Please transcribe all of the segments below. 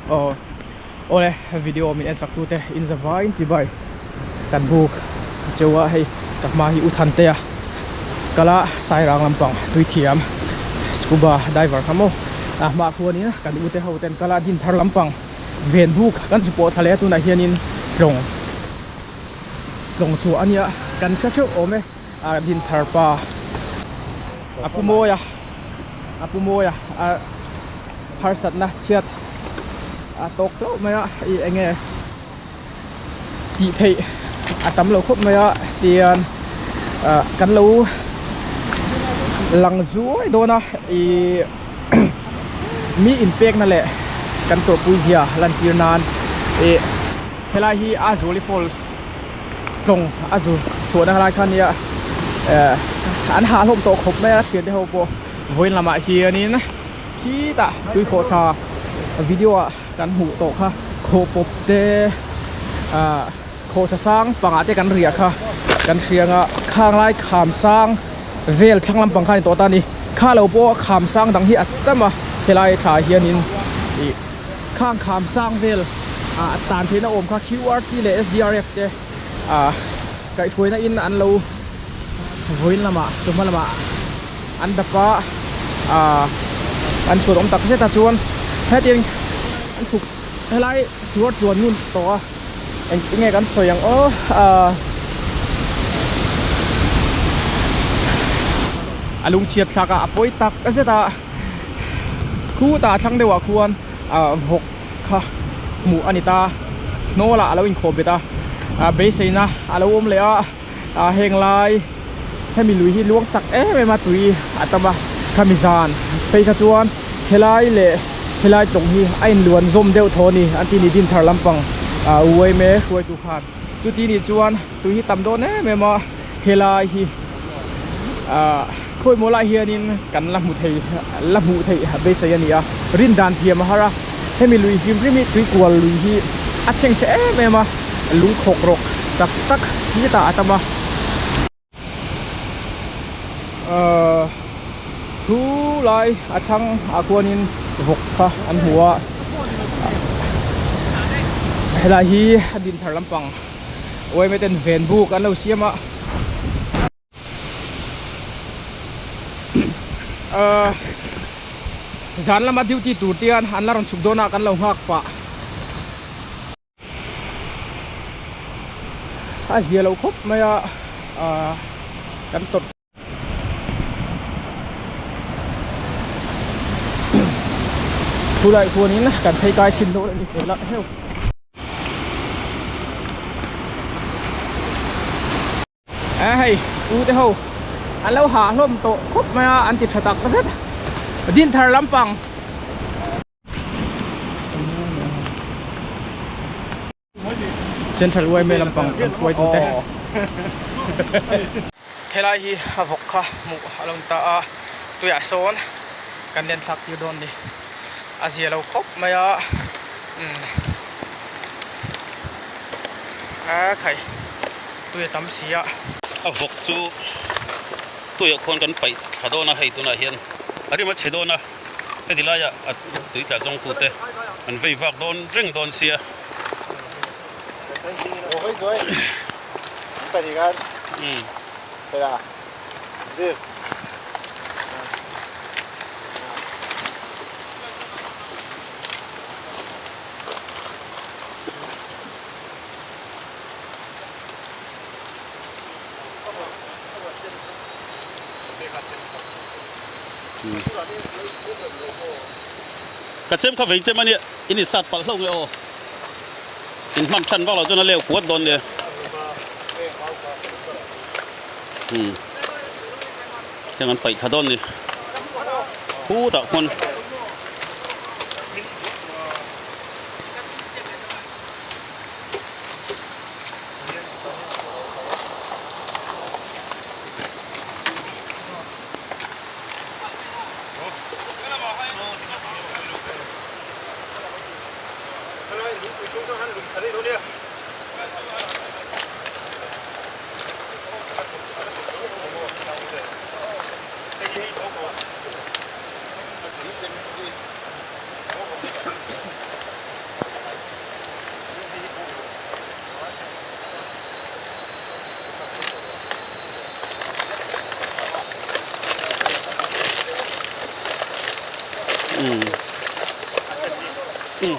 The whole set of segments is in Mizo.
Aw awle video min en sak tute in za vaiin chibai kan buk cheu a hei ka hma hi u Thantea kala Sairang lampang tuithiam scuba diver kha maw a hmaah khuanin kan u te ho ten kala Dinthar lampang ven buk kan chu pawh thla leh a tunah hianin tlawng tlawng chhuah a nia kan hre theuh awm e a Dinthar pa a pu Mawia a pu Mawia a harsatna chhiat a tawk hlauh mai a ih eng nge tih theih a tam lo khawp mai a tian ah kan lo lang zuai dawn a ih mi inpekna leh kan tawrhpui zia lantir nan ih helai hi Azuli falls tlawng a zu chhuahna lai kha nia eh an hah hlawm tawh khawp mai a thiante ho pawh vawiin lamah hianin khitah tuikhawh tha video ah kan hmuh tawh kha khaw pawp te ah khaw tha sang pangah te kan riah kha kan hriang a khang lai kham sang vel thlang lampang kha a ni tawh ta a ni kha lo pawh kham sang dang hi a tam a helai thla ah hianin ih khang kham sang vel ah tan theihna awm kha qrt leh sdrf te ah kaihhruaina in an lo vawiin lamah chawhma lamah an dap a ah an chhuat awm tak zet a chuan hetiang an chhuk helai suar tluan ngun tawh a engtin nge kan sawi ang aw ah a lungchhiat thlak a a pawi tak zet a khutah a thlang deuhah khuan ah vawk kha hmuh a ni ta hnawl ah a lo inkhawh bet a ah beiseina a lo awm leh a ah heng lai hemi lui hi luang chak em em a tui a tam a khami zan phei kha chuan helai leh helai tlawng hi a inluan zawm deuh thaw a ni an ti ni Dinthar lampang ah uaime hruaitu khan chuti nih chuan tui hi tam dawn em em a helai hi ah khawi maw lai hianin kan la hmu thei la hmuh theih beisei a ni a rin dan thiam a har a hemi lui hrim hrim hi tui kual lui hi a chheng chhe em em a lung khawk rawk tak tak hi tah a tam a ahh thu lai a thlang ah khuanin vawk kha an hmu a helai hi a dinthar lampang uaime ten ven buk an lo siam a. Ahh zan lama duty tur te hian an la rawn chhuk dawn a kan lo nghak pah a zia lo khawp mai a ahh kan tawrh Khulai khuanin kan phei kai thin dawn a ni hmel a heuh. A hei u te ho an lo hah hlawm tawh khawp mai a an ti tha tak zet Dinthar lampang Central yma lampang kan hruai tu te helai hi a vawk kha hmuh a lo ni ta a tuiah sawn kan len thlak tir dawn a ni a zia lo khawp mai a umm a khai. Tui a tam si a. A vawk chu tuiah khuan kan paih thla dawn a, hei tunah hian a rim a chhe dawn a, heti laiah a tui tla zawngtute an vei vak dawn reng dawn sia. Ka chem kha vei chem a nia, in insat palh hlauh nge aw. In hman than vak lo chuan a leu kuat dawn nia. Heng an paih thla dawn ni. Khutah khuan. Umm. Umm.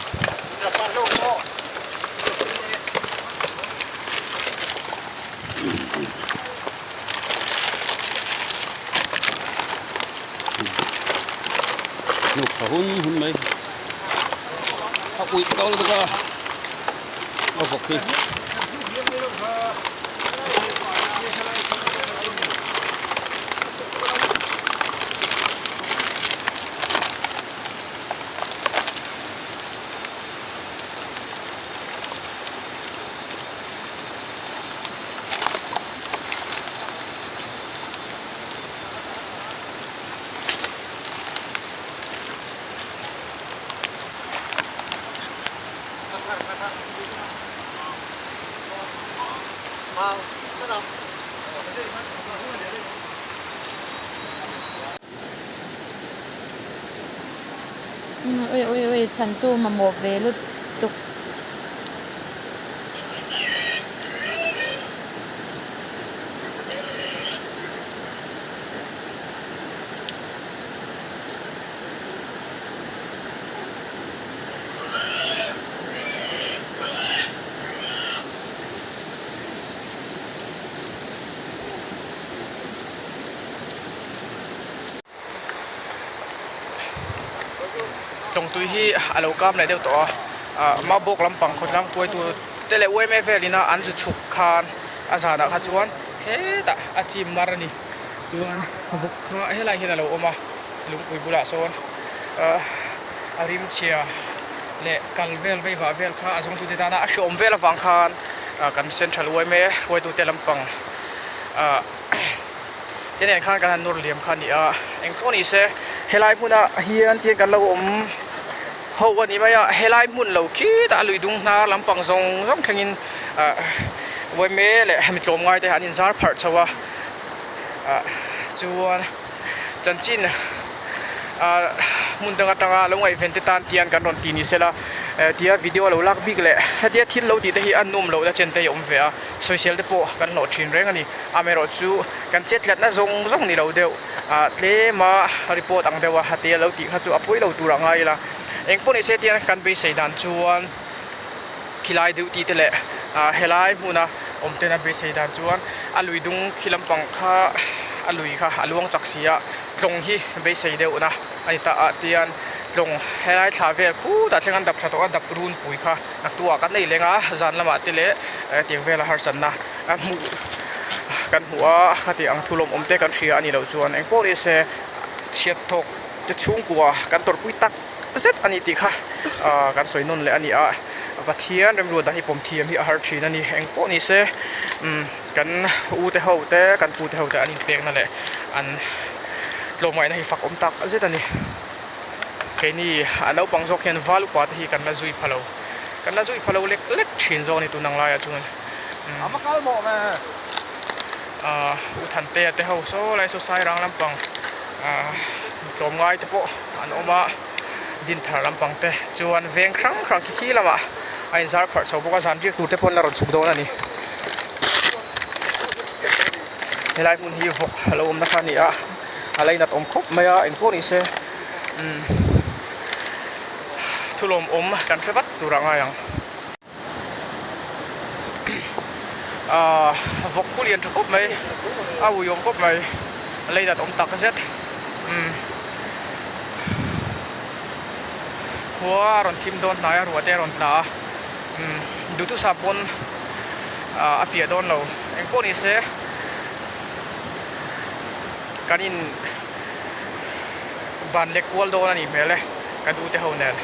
Hnuk tha hun hun mai a uih tawk lutuk a a vawk hi. Ui ui ui chhantu mamawh ve lutuk. Tlawngtui hi a lo kap leh deuh tawh a ah mabawk lampang khawtlang hruaitu te leh uaime velin a an zu chhuk khan a zanah kha chuan hetah a chim mar a ni chuan bawk kha helai hian a lo awm a lungpui bulah sawn ah a rim chhia leh kal vel vei vah vel kha a zawngtute tana a hreawm vel avang khan ah kan central uaime hruaitute lampang ah te nen khan kan han nawr liam kha a ni a engpawh ni se helai hmunah hian tiang kan lo awm ho a ni mai a helai hmun lo khitah a lui dung hnar lampang zawng zawng thlengin ah uaime leh hemi tlawm ngai te an inzar pharh chho a ah chuan chanchin ah hmun dang atanga lo ngaihven te tan tian kan rawn ti ni sela eh tia video a lo lak bik leh hetia thil lo tih te hi a nawm loh na chen te hi a awm ve a sawisel te pawh kan hlawh thin reng a ni amaherawh chu kan chet tlatna zawng zawng ni lo deuh ah tlem a report ang deuh a hetia lo tih kha chu a pawi lo tur a ngai ila engpawh ni se tian kan beisei dan chuan khilai duty te leh ah helai hmuna awm ten a beisei dan chuan a lui dung khi lampang kha a lui kha a luang chak si a tlawng hi beisei deuh na a ni ta ah tian tlawng helai thla vel khutah thleng an dap thla tawh a dap runpui kha naktuah kan nei leng a zan lamah te leh tiang vela harsatna a hmuh kan hmuh a khati ang thu lawmawm te kan hria a nih loh chuan engpawh ni se chhiat thawk te chhungkua kan tawrhpui tak zet a ni tih kha ah kan sawi nawn leh a ni a Pathian remruat dan hi pawm thiam hi a har thin a ni engpawh ni se umm kan u te ho te kan pu te ho te an inpekna leh an tlawmngaihna hi fak awm tak zet a ni keini a naupang zawk hian val upa te hi kan la zui pha lo kan la zui pha lo lek lek thin zawk a ni tun ang laiah chuan ah u Thantea te ho saw lai saw Sairang lampang ah tlawmngai te pawh an awm a Dinthar lampang te chuan veng hrang hrang khi khi lamah a inzar pharh chho bawk a zan riak tur te pawh an la rawn chhuk dawn a ni helai hmun hi vawk a lo awmna kha a ni a a lainat awm khawp mai a engpawh ni se umm thulawm awm kan hre vat tur ah ngai ang. Ahh vawk khu lian tha khawp mai a ui awm khawp mai a lei dat awm tak zet umm khua a rawn thim dawn hnai a ruah te a rawn tla a umm duhthusam pawn ah a fiah dawn lo engpawh ni se kan in ban lek kual dawn a nih hmel e kan u te ho nen.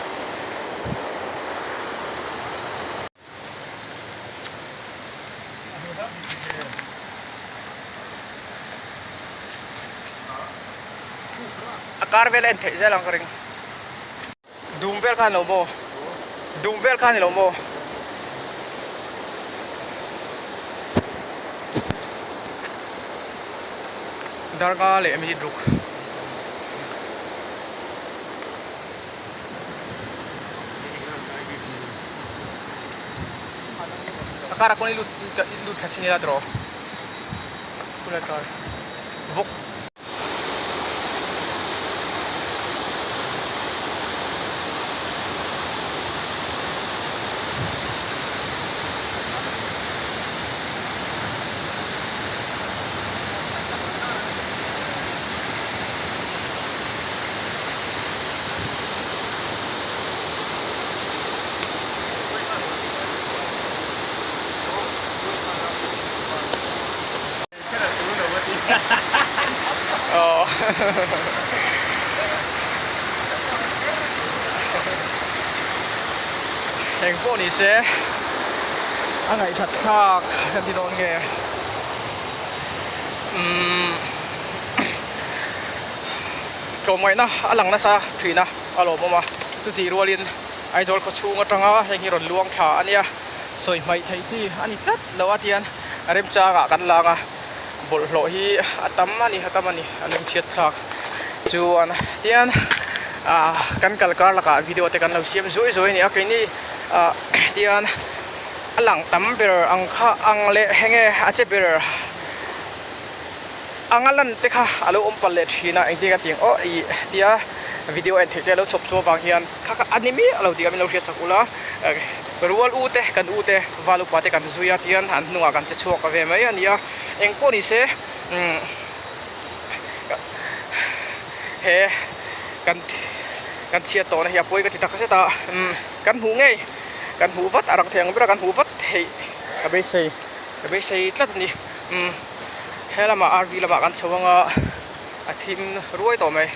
A kar vel a en theih zel ang ka ring. Dum vel kha a ni lo maw? Dum vel kha a ni lo maw? Darga leh minute ruk. A karah pawh i lut lut thla sin ila tawh khulai kar vawk. Eng pawh ni se a ngaihthat thlak ka ti dawn nge umm tlawmngaihna a lang nasa thin a a lawmawm a chutih rualin Aizawl khaw chhung atanga heng hi rawn luang thla a nia sawi hmaih theih chi a ni tlat lo a tian remchangah kan lang a. Bawlhhlawh hi a tam a ni a tam a ni a lungchhiat thlak chuan tian ah kan kal kar lakah video te kan lo siam zuai zuai a ni a keini ah tian a lang tam ber ang kha ang leh heng e a che ber anga lan te kha a lo awm palh leh thin a engtin ka tih ang aw ih tia video en theih te a lo chawp chu avang hian kha kha a ni miah lo tih kha min lo hriat sak ula rual u te kan u te val upa te kan zui a tian an hnungah kan che chhuak ve mai a ni a eng pawh ni se umm he kan kan chhiat tawhna hi a pawi ka ti tak zet a umm kan hmuh ngei kan hmuh vat a rang thei ang ber a kan hmuh vat theih ka beisei ka beisei tlat a ni umm he lamah RV lamah kan chho ang a a thim ruai tawh mai.